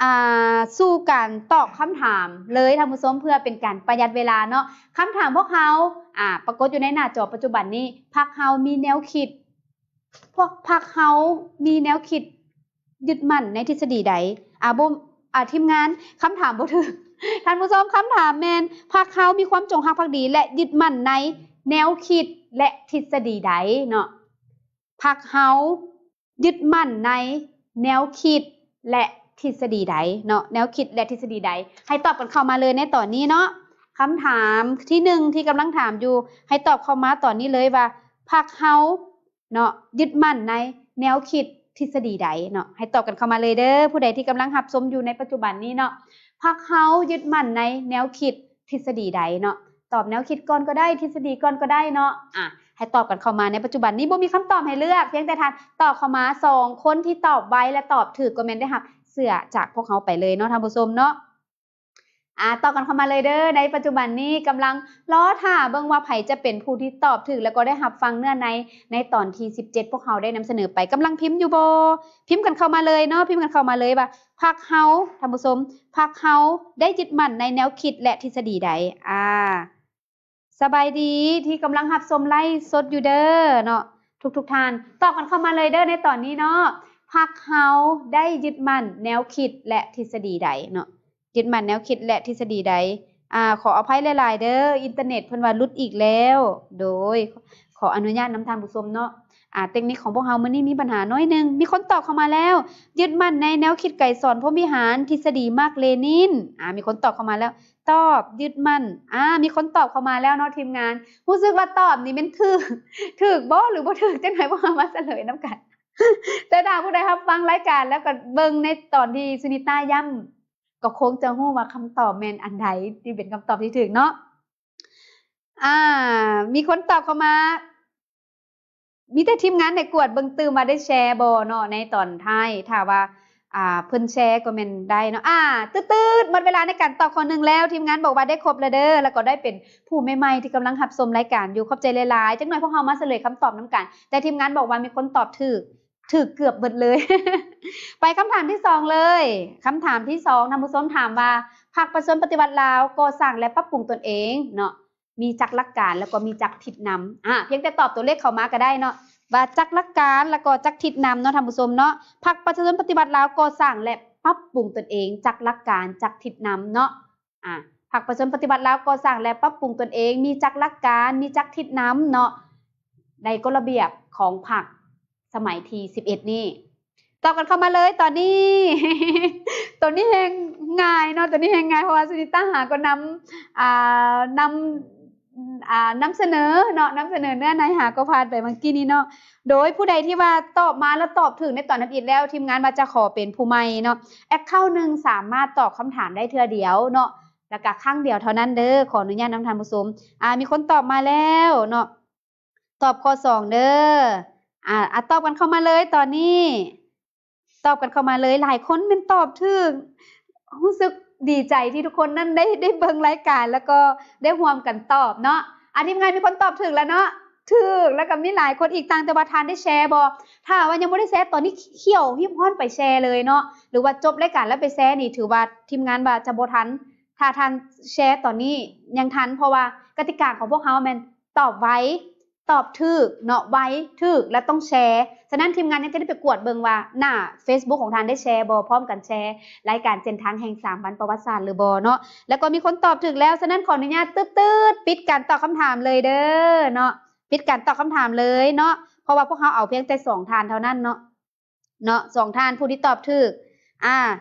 ອ່າ ສູ່ການຕອບຄຳຖາມເລີຍທ່ານຜູ້ຊົມ ເພື່ອເປັນການປະຢັດເວລາເນາະ. ຄຳຖາມພວກເຮົາ ອ່າ ປາກົດຢູ່ໃນໜ້າຈໍປັດຈຸບັນນີ້, ພັກເຮົາມີແນວຄິດ ພວກ ພັກເຮົາມີແນວຄິດຍຶດໝັ້ນໃນທິດສະດີໃດ? ອ່າ ບໍ່ ອ່າ ທີມງານ ຄຳຖາມບໍ່ຖືກ ທ່ານຜູ້ຊົມ. ຄຳຖາມແມ່ນ ພັກເຮົາມີຄວາມຈົງຮັກພັກດີ ແລະ ຍຶດໝັ້ນໃນແນວຄິດ ແລະ ທິດສະດີໃດເນາະ? ພັກເຮົາ ຍຶດໝັ້ນໃນແນວຄິດ ແລະ ທິດສະດີໃດເນາະ? ແນວຄິດ ແລະ ທິດສະດີໃດ? ໃຫ້ຕອບກັນເຂົ້າມາເລີຍໃນຕອນນີ້ເນາະ. ຄຳຖາມທີໜຶ່ງທີ່ກຳລັງຖາມຢູ່ ໃຫ້ຕອບເຂົ້າມາຕອນນີ້ເລີຍວ່າ ພັກເຮົາເນາະ ຍຶດໝັ້ນໃນແນວຄິດທິດສະດີໃດເນາະ? ໃຫ້ຕອບກັນເຂົ້າມາເລີຍເດີ ຜູ້ໃດທີ່ກຳລັງຮັບຊົມຢູ່ໃນປັດຈຸບັນນີ້ເນາະ. ພັກເຮົາຍຶດໝັ້ນໃນແນວຄິດທິດສະດີໃດເນາະ? ຕອບແນວຄິດກ່ອນກໍໄດ້ ທິດສະດີກ່ອນກໍໄດ້ເນາະ. ອາ ໃຫ້ຕອບກັນເຂົ້າມາໃນປັດຈຸບັນນີ້ ບໍ່ມີຄຳຕອບໃຫ້ເລືອກ ພຽງແຕ່ທ່ານຕອບເຂົ້າມາ ສອງຄົນທີ່ຕອບໄວ ແລະ ຕອບຖືກກໍແມ່ນໄດ້ຮັບເສື້ອຈາກພວກເຮົາໄປເລີຍເນາະທ່ານຜູ້ຊົມເນາະ. ອາ ຕອບກັນເຂົ້າມາເລີຍເດີ. ໃນປັດຈຸບັນນີ້ກຳລັງລໍຖ້າເບິ່ງວ່າໃຜຈະເປັນຜູ້ທີ່ຕອບຖືກ ແລ້ວກໍໄດ້ຮັບຟັງເນື້ອໃນ ໃນຕອນທີສິບເຈັດ ພວກເຮົາໄດ້ນຳສະເໜີໄປ. ກຳລັງພິມຢູ່ບໍ່? ພິມກັນເຂົ້າມາເລີຍເນາະ ພິມກັນເຂົ້າມາເລີຍວ່າ ພັກເຮົາ ທ່ານຜູ້ຊົມ ພັກເຮົາໄດ້ຍຶດໝັ້ນໃນແນວຄິດ ແລະ ທິດສະດີໃດ? ອາ ສະບາຍດີທີ່ກຳລັງຮັບຊົມໄລຟ໌ສົດຢູ່ເດີເນາະ ທຸກໆທ່ານ ຕອບກັນເຂົ້າມາເລີຍເດີໃນຕອນນີ້ເນາະ. ພັກເຮົາໄດ້ຍຶດໝັ້ນແນວຄິດ ແລະ ທິດສະດີໃດເນາະ? ຍຶດໝັ້ນແນວຄິດ ແລະ ທິດສະດີໃດ? ອາ ຂໍອະໄພຫຼາຍໆເດີ ອິນເຕີເນັດເພິ່ນວ່າຫຼຸດອີກແລ້ວ. ໂດຍ ຂໍອະນຸຍາດນຳທ່ານຜູ້ຊົມເນາະ. ອາ ເຕັກນິກຂອງພວກເຮົາມື້ນີ້ມີບັນຫາໜ້ອຍໜຶ່ງ. ມີຄົນຕອບເຂົ້າມາແລ້ວ ຍຶດໝັ້ນໃນແນວຄິດໄກສອນ ພົມວິຫານ ທິດສະດີມາກເລນິນ. ອາ ມີຄົນຕອບເຂົ້າມາແລ້ວ ຕອບ ຍຶດໝັ້ນ. ອາ ມີຄົນຕອບເຂົ້າມາແລ້ວເນາະທີມງານ. ຮູ້ສຶກວ່າຕອບນີ້ແມ່ນຖືກ ຖືກບໍ່ ຫຼື ບໍ່ຖືກ ຈັ່ງໃດພວກເຮົາມາສະເຫຼີຍນຳກັນ. ແຕ່ຖ້າຜູ້ໃດຮັບຟັງລາຍການແລ້ວກໍເບິ່ງໃນຕອນທີ່ສຸນິຕາຢ້ຳ ກໍຄົງຈະຮູ້ວ່າຄຳຕອບແມ່ນອັນໃດທີ່ເປັນຄຳຕອບທີ່ຖືກເນາະ. ອາ ມີຄົນຕອບເຂົ້າມາ ມີແຕ່ທີມງານໄດ້ກວດເບິ່ງຕື່ມວ່າໄດ້ແຊບໍ່ເນາະໃນຕອນທ້າຍ. ຖ້າວ່າ ອາ ເພິ່ນແຊກໍແມ່ນໄດ້ເນາະ. ອາ ຕຶດໆ ໝົດເວລາໃນການຕອບຂໍ້ໜຶ່ງແລ້ວ. ທີມງານບອກວ່າໄດ້ຄົບແລ້ວເດີ ແລ້ວກໍໄດ້ເປັນຜູ້ໃໝ່ໆທີ່ກຳລັງຮັບຊົມລາຍການຢູ່. ຂອບໃຈຫຼາຍໆ. ຈັກໜ້ອຍພວກເຮົາມາສະເຫຼີຍຄຳຕອບນຳກັນ. ແຕ່ທີມງານບອກວ່າມີຄົນຕອບຖືກ ຖືກເກືອບເບິດເລີຍ. ໄປຄຳຖາມທີສອງເລີຍ. ຄຳຖາມທີສອງ ທ່ານຜູ້ຊົມຖາມວ່າ ພັກປະຊາຊົນປະຕິວັດລາວ ກໍ່ສ້າງ ແລະ ປັບປຸງຕົນເອງເນາະ ມີຈັກຫຼັກການ ແລ້ວກໍມີຈັກທິດນຳ. ອາ ພຽງແຕ່ຕອບຕົວເລກເຂົ້າມາກໍໄດ້ເນາະ ວ່າຈັກຫຼັກການ ແລ້ວກໍຈັກທິດນຳເນາະທ່ານຜູ້ຊົມເນາະ. ພັກປະຊາຊົນປະຕິວັດລາວ ກໍ່ສ້າງ ແລະ ປັບປຸງຕົນເອງ ຈັກຫຼັກການ ຈັກທິດນຳເນາະ. ອາ ພັກປະຊາຊົນປະຕິວັດລາວ ກໍ່ສ້າງ ແລະ ປັບປຸງຕົນເອງ ມີຈັກຫຼັກການ ມີຈັກທິດນຳເນາະ ໃນກົດລະບຽບຂອງພັກສະໄໝທີສິບເອັດນີ້. ຕອບກັນເຂົ້າມາເລີຍຕອນນີ້. ໂຕນີ້ແຮງງ່າຍເນາະ ໂຕນີ້ແຮງງ່າຍ ເພາະວ່າສຸນິຕາຫາກໍນຳ ອ່າ ນຳ ອ່າ ນຳສະເໜີເນາະ ນຳສະເໜີເນື້ອໃນຫາກໍຜ່ານໄປເມື່ອກີ້ນີ້ເນາະ. ໂດຍຜູ້ໃດທີ່ວ່າຕອບມາແລ້ວຕອບຖືກໃນຕອນທຳອິດແລ້ວ ທີມງານວ່າຈະຂໍເປັນຜູ້ໃໝ່ເນາະ ແອັກເຄົາໜຶ່ງສາມາດຕອບຄຳຖາມໄດ້ເທື່ອດຽວເນາະ ແລ້ວກະຄັ້ງດຽວເທົ່ານັ້ນເດີ. ຂໍອະນຸຍາດນຳທ່ານຜູ້ຊົມ. ອາ ມີຄົນຕອບມາແລ້ວເນາະ ຕອບຂໍ້ສອງເດີ. ອາ ອາ ຕອບກັນເຂົ້າມາເລີຍຕອນນີ້ ຕອບກັນເຂົ້າມາເລີຍ. ຫຼາຍຄົນແມ່ນຕອບຖືກ ຮູ້ສຶກດີໃຈທີ່ທຸກຄົນນັ້ນໄດ້ ໄດ້ເບິ່ງລາຍການ ແລ້ວກໍໄດ້ຮ່ວມກັນຕອບເນາະ. ອາ ທີມງານມີຄົນຕອບຖືກແລ້ວເນາະ ຖືກ ແລ້ວກໍມີຫຼາຍຄົນອີກ ຕ່າງແຕ່ວ່າທ່ານໄດ້ແຊບໍ່? ຖ້າວ່າຍັງບໍ່ໄດ້ແຊ ຕອນນີ້ຂຽວຮີບຮ້ອນໄປແຊເລີຍເນາະ ຫຼືວ່າຈົບລາຍການແລ້ວໄປແຊນີ້ ຖືວ່າທີມງານວ່າຈະບໍ່ທັນ. ຖ້າທ່ານແຊຕອນນີ້ຍັງທັນ ເພາະວ່າກະຕິກາຂອງພວກເຮົາແມ່ນຕອບໄວ ຕອບຖືກເນາະ ໄວ ຖືກ ແລະ ຕ້ອງແຊ. ສະນັ້ນທີມງານຍັງຈະໄດ້ໄປກວດເບິ່ງວ່າໜ້າເຟສບຸກຂອງທ່ານໄດ້ແຊບໍ່ ພ້ອມກັນແຊລາຍການເສັ້ນທາງແຫ່ງສາມວັນປະຫວັດສາດຫຼືບໍ່ເນາະ. ແລ້ວກໍມີຄົນຕອບຖືກແລ້ວ, ສະນັ້ນຂໍອະນຸຍາດຕຶດໆ ປິດການຕອບຄຳຖາມເລີຍເດີເນາະ, ປິດການຕອບຄຳຖາມເລີຍເນາະ ເພາະວ່າພວກເຮົາເອົາພຽງແຕ່ສອງທ່ານເທົ່ານັ້ນເນາະ. ເນາະ ສອງທ່ານຜູ້ທີ່ຕອບຖືກ ອາ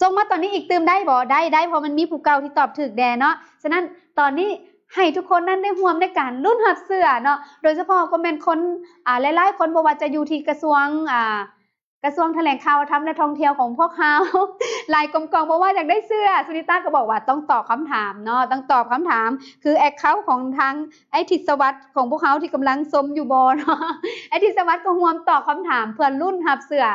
ສົ່ງມາຕອນນີ້ອີກຕື່ມໄດ້ບໍ່? ໄດ້ ໄດ້ ເພາະມັນມີຜູ້ເກົ່າທີ່ຕອບຖືກແດ່ເນາະ. ສະນັ້ນຕອນນີ້ໃຫ້ທຸກຄົນນັ້ນໄດ້ຮ່ວມໃນການລຸ້ນຮັບເສື້ອເນາະ, ໂດຍສະເພາະກໍແມ່ນຄົນ ອາ ຫຼາຍໆຄົນ ບໍ່ວ່າຈະຢູ່ທີ່ກະຊວງ ອາ ກະຊວງຖະແຫຼງຂ່າວທຳ ແລະ ທ່ອງທ່ຽວຂອງພວກເຮົາ ຫຼາຍກົມກອງບອກວ່າຢາກໄດ້ເສື້ອ. ສຸນິຕາກໍບອກວ່າຕ້ອງຕອບຄຳຖາມເນາະ, ຕ້ອງຕອບຄຳຖາມ ຄືແອັກເຄົາຂອງທາງ ອ້າຍທິດສະຫວັດຂອງພວກເຮົາທີ່ກຳລັງຊົມຢູ່ບໍ່ເນາະ? ອ້າຍທິດສະຫວັດກໍຮ່ວມຕອບຄຳຖາມເພື່ອລຸ້ນຮັບເສື້ອ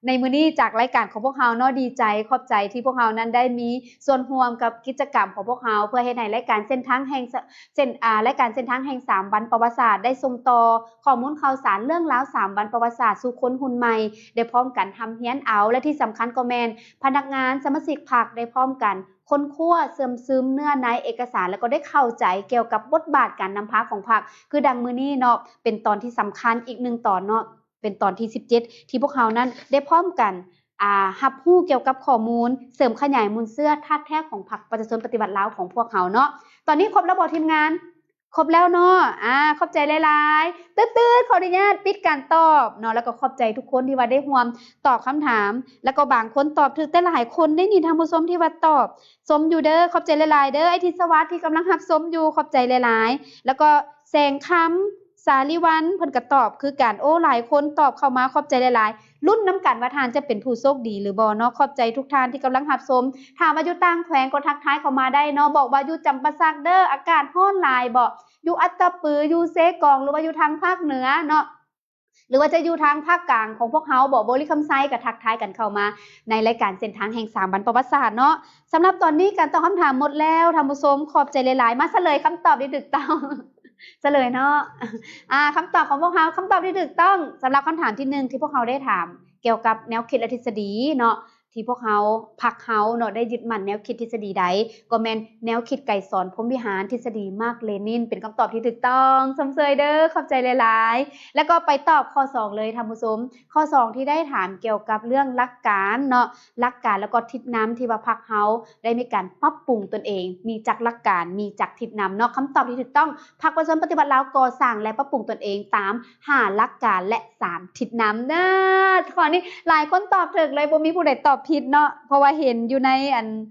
ໃນມື້ນີ້ຈາກລາຍການຂອງພວກເຮົາເນາະ. ດີໃຈ ຂອບໃຈທີ່ພວກເຮົານັ້ນໄດ້ມີສ່ວນຮ່ວມກັບກິດຈະກຳຂອງພວກເຮົາ ເພື່ອເຮັດໃຫ້ລາຍການເສັ້ນທາງແຫ່ງ ເສັ້ນ ອາ ລາຍການເສັ້ນທາງແຫ່ງສາມວັນປະຫວັດສາດ ໄດ້ສົ່ງຕໍ່ຂໍ້ມູນຂ່າວສານເລື່ອງລາວສາມວັນປະຫວັດສາດສູ່ຄົນຮຸ່ນໃໝ່ ໄດ້ພ້ອມກັນຮ່ຳຮຽນເອົາ ແລະ ທີ່ສຳຄັນກໍແມ່ນພະນັກງານສະມາຊິກພັກໄດ້ພ້ອມກັນ ຄົ້ນຄວ້າເຊື່ອມຊຶມເນື້ອໃນເອກະສານ ແລ້ວກໍໄດ້ເຂົ້າໃຈກ່ຽວກັບບົດບາດການນຳພາຂອງພັກ. ຄືດັ່ງມື້ນີ້ເນາະ ເປັນຕອນທີ່ສຳຄັນອີກໜຶ່ງຕອນເນາະ, ເປັນຕອນທີສິບເຈັດ ທີ່ພວກເຮົານັ້ນໄດ້ພ້ອມກັນ ອາ ຮັບຮູ້ກ່ຽວກັບຂໍ້ມູນ ເສີມຂະຫຍາຍມູນເຊື້ອທາດແທ້ຂອງພັກປະຊາຊົນປະຕິວັດລາວຂອງພວກເຮົາເນາະ. ຕອນນີ້ຄົບແລ້ວບໍ່ທີມງານ? ຄົບແລ້ວເນາະ. ອາ ຂອບໃຈຫຼາຍໆ. ຕຶດໆ ຂໍອະນຸຍາດປິດການຕອບເນາະ, ແລ້ວກໍຂອບໃຈທຸກຄົນທີ່ວ່າໄດ້ຮ່ວມຕອບຄຳຖາມ ແລ້ວກໍບາງຄົນຕອບຖືກ ແຕ່ຫຼາຍຄົນເດ້ນີ້ທ່ານຜູ້ຊົມທີ່ວ່າຕອບ ຊົມຢູ່ເດີ. ຂອບໃຈຫຼາຍໆເດີ ອ້າຍທິດສະຫວັດທີ່ກຳລັງຮັບຊົມຢູ່ ຂອບໃຈຫຼາຍໆ. ແລ້ວກໍແສງຄຳ ສາລີວັນ ເພິ່ນກໍຕອບຄືກັນ. ໂອ້ ຫຼາຍຄົນຕອບເຂົ້າມາ ຂອບໃຈຫຼາຍໆ. ລຸ້ນນຳກັນວ່າທ່ານຈະເປັນຜູ້ໂຊກດີຫຼືບໍ່ເນາະ. ຂອບໃຈທຸກທ່ານທີ່ກຳລັງຮັບຊົມ. ຖ້າວ່າຢູ່ຕ່າງແຂວງກໍທັກທາຍເຂົ້າມາໄດ້ເນາະ, ບອກວ່າຢູ່ຈຳປາສັກເດີ ອາກາດຮ້ອນຫຼາຍບໍ? ຢູ່ອັດຕະປື ຢູ່ເຊກອງ ຫຼືວ່າຢູ່ທາງພາກເໜືອເນາະ ຫຼືວ່າຈະຢູ່ທາງພາກກາງຂອງພວກເຮົາບໍ? ບໍລິຄຳໄຊ ກໍທັກທາຍກັນເຂົ້າມາໃນລາຍການເສັ້ນທາງແຫ່ງສາມວັນປະຫວັດສາດເນາະ. ສຳລັບຕອນນີ້ການຕອບຄຳຖາມໝົດແລ້ວທ່ານຜູ້ຊົມ, ຂອບໃຈຫຼາຍໆ. ມາສະເຫຼີຍຄຳຕອບທີ່ຖືກຕ້ອງ. ສະເຫຼີຍເນາະ. ອາ ຄຳຕອບຂອງພວກເຮົາ, ຄຳຕອບທີ່ຖືກຕ້ອງສຳລັບຄຳຖາມທີໜຶ່ງ ທີ່ພວກເຮົາໄດ້ຖາມກ່ຽວກັບແນວຄິດ ແລະ ທິດສະດີເນາະ ທີ່ພວກເຮົາ ພັກເຮົາເນາະ ໄດ້ຍຶດໝັ້ນແນວຄິດທິດສະດີໃດ? ກໍແມ່ນແນວຄິດໄກສອນ ພົມວິຫານ ທິດສະດີມາກເລນິນ ເປັນຄຳຕອບທີ່ຖືກຕ້ອງ. ຊົມເຊີຍເດີ, ຂອບໃຈຫຼາຍໆ. ແລ້ວກໍໄປຕອບຂໍ້ສອງເລີຍທ່ານຜູ້ຊົມ. ຂໍ້ສອງທີ່ໄດ້ຖາມກ່ຽວກັບເລື່ອງຫຼັກການເນາະ, ຫຼັກການ ແລ້ວກໍທິດນຳທີ່ວ່າພັກເຮົາໄດ້ມີການປັບປຸງຕົນເອງ, ມີຈັກຫຼັກການ, ມີຈັກທິດນຳເນາະ. ຄຳຕອບທີ່ຖືກຕ້ອງ, ພັກປະຊາຊົນປະຕິວັດລາວກໍ່ສ້າງ ແລະ ປັບປຸງຕົນເອງຕາມຫ້າຫຼັກການ ແລະ ສາມທິດນຳເດີ. ຂໍ້ນີ້ຫຼາຍຄົນຕອບຖືກເລີຍ, ບໍ່ມີຜູ້ໃດຕອບຜິດເນາະ, ເພາະວ່າເຫັນຢູ່ໃນອັນ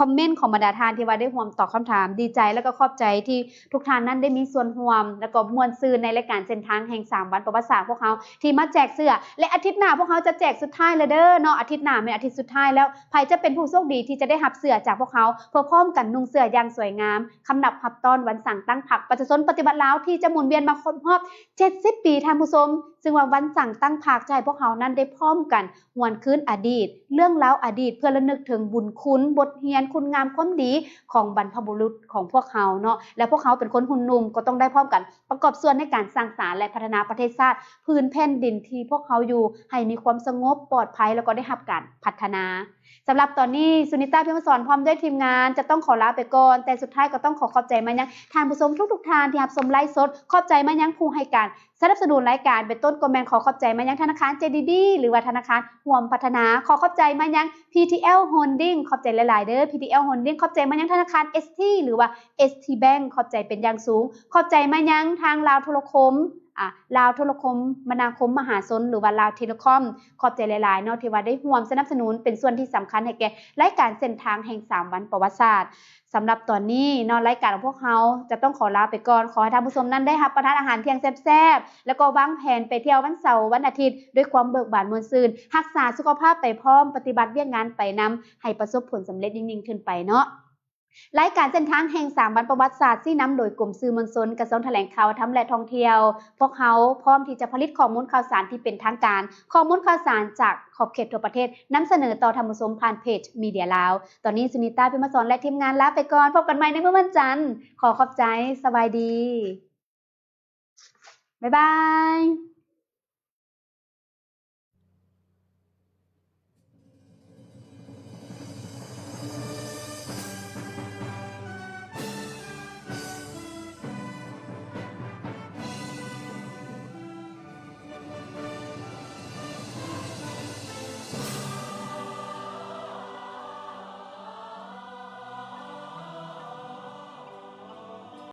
ຄອມເມັນຂອງບັນດາທ່ານທີ່ວ່າໄດ້ຮ່ວມຕອບຄຳຖາມ. ດີໃຈ ແລ້ວກໍຂອບໃຈທີ່ທຸກທ່ານນັ້ນໄດ້ມີສ່ວນຮ່ວມ ແລ້ວກໍມ່ວນຊື່ນໃນລາຍການເສັ້ນທາງແຫ່ງສາມວັນປະຫວັດສາດພວກເຮົາ ທີ່ມາແຈກເສື້ອ ແລະ ອາທິດໜ້າພວກເຮົາຈະແຈກສຸດທ້າຍແລ້ວເດີເນາະ. ອາທິດໜ້າແມ່ນອາທິດສຸດທ້າຍແລ້ວ, ໃຜຈະເປັນຜູ້ໂຊກດີທີ່ຈະໄດ້ຮັບເສື້ອຈາກພວກເຮົາ ເພື່ອພ້ອມກັນນຸ່ງເສື້ອຢ່າງສວຍງາມ ຄຳນັບຮັບຕ້ອນວັນສ້າງຕັ້ງພັກປະຊາຊົນປະຕິວັດລາວ ທີ່ຈະໝູນວຽນມາຄົບຮອບເຈັດສິບປີ, ທ່ານຜູ້ຊົມ. ຊຶ່ງວ່າວັນສ້າງຕັ້ງພັກຈະໃຫ້ພວກເຮົານັ້ນໄດ້ພ້ອມກັນຫວນຄືນອະດີດ, ເລື່ອງລາວອະດີດ, ເພື່ອລະນຶກເຖິງບຸນຄຸນ, ບົດຮຽນ, ຄຸນງາມຄວາມດີຂອງບັນພະບຸລຸດຂອງພວກເຮົາເນາະ. ແລະ ພວກເຮົາເປັນຄົນຮຸ່ນໜຸ່ມ, ກໍຕ້ອງໄດ້ພ້ອມກັນປະກອບສ່ວນໃນການສ້າງສານ ແລະ ພັດທະນາປະເທດຊາດ, ພື້ນແຜ່ນດິນທີ່ພວກເຮົາຢູ່, ໃຫ້ມີຄວາມສະຫງົບ, ປອດໄພ, ແລ້ວກໍໄດ້ຮັບການພັດທະນາ. ສຳລັບຕອນນີ້ ສຸນິຕາ ພິມມະສອນ ພ້ອມດ້ວຍທີມງານ ຈະຕ້ອງຂໍລາໄປກ່ອນ, ແຕ່ສຸດທ້າຍກໍຕ້ອງຂໍຂອບໃຈມາຍັງທ່ານຜູ້ຊົມທຸກໆທ່ານທີ່ຮັບຊົມໄລຟ໌ສົດ. ຂອບໃຈມາຍັງຜູ້ໃຫ້ການສະໜັບສະໜູນລາຍການ, ເປັນຕົ້ນກໍແມ່ນຂໍຂອບໃຈມາຍັງທະນາຄານ ເຈ ດີ ບີ ຫຼືວ່າທະນາຄານຮ່ວມພັດທະນາ. ຂໍຂອບໃຈມາຍັງ ພີ ທີ ແອລ ໂຮນດິ້ງ, ຂອບໃຈຫຼາຍໆເດີ ພີ ທີ ແອລ ໂຮນດິ້ງ. ຂອບໃຈມາຍັງທະນາຄານ ເອສ ທີ ຫຼືວ່າ ເອສ ທີ ແບັງ, ຂອບໃຈເປັນຢ່າງສູງ. ຂອບໃຈມາຍັງທາງລາວໂທລະຄົມ ອາ ລາວໂທລະຄົມມະນາຄົມມະຫາຊົນ ຫຼືວ່າລາວເທເລຄອມ. ຂອບໃຈຫຼາຍໆເນາະ ທີ່ວ່າໄດ້ຮ່ວມສະໜັບສະໜູນ ເປັນສ່ວນທີ່ສຳຄັນໃຫ້ແກ່ລາຍການເສັ້ນທາງແຫ່ງສາມວັນປະຫວັດສາດ. ສຳລັບຕອນນີ້ເນາະ ລາຍການຂອງພວກເຮົາຈະຕ້ອງຂໍລາໄປກ່ອນ. ຂໍໃຫ້ທ່ານຜູ້ຊົມນັ້ນໄດ້ຮັບປະທານອາຫານທ່ຽງແຊບໆ ແລ້ວກໍວາງແຜນໄປທ່ຽວວັນເສົາວັນອາທິດດ້ວຍຄວາມເບີກບານມ່ວນຊື່ນ. ຮັກສາສຸຂະພາບໄປພ້ອມ, ປະຕິບັດວຽກງານໄປນຳ ໃຫ້ປະສົບຜົນສຳເລັດຍິ່ງໆຂຶ້ນໄປເນາະ. ລາຍການເສັ້ນທາງແຫ່ງສາມວັນປະຫວັດສາດ ຊີ້ນຳໂດຍກົມສື່ມວນຊົນ ກະຊວງຖະແຫຼງຂ່າວ ທຳ ແລະ ທ່ອງທ່ຽວ. ພວກເຮົາພ້ອມທີ່ຈະຜະລິດຂໍ້ມູນຂ່າວສານທີ່ເປັນທາງການ, ຂໍ້ມູນຂ່າວສານຈາກຂອບເຂດທົ່ວປະເທດ ນຳສະເໜີຕໍ່ທ່ານຜູ້ຊົມຜ່ານເພຈ Media Lao. ຕອນນີ້ ສຸນິຕາ ພິມມະສອນ ແລະ ທີມງານລາໄປກ່ອນ. ພົບກັນໃໝ່ໃນມື້ວັນຈັນ. ຂໍຂອບໃຈ. ສະບາຍດີ. ບາຍບາຍ.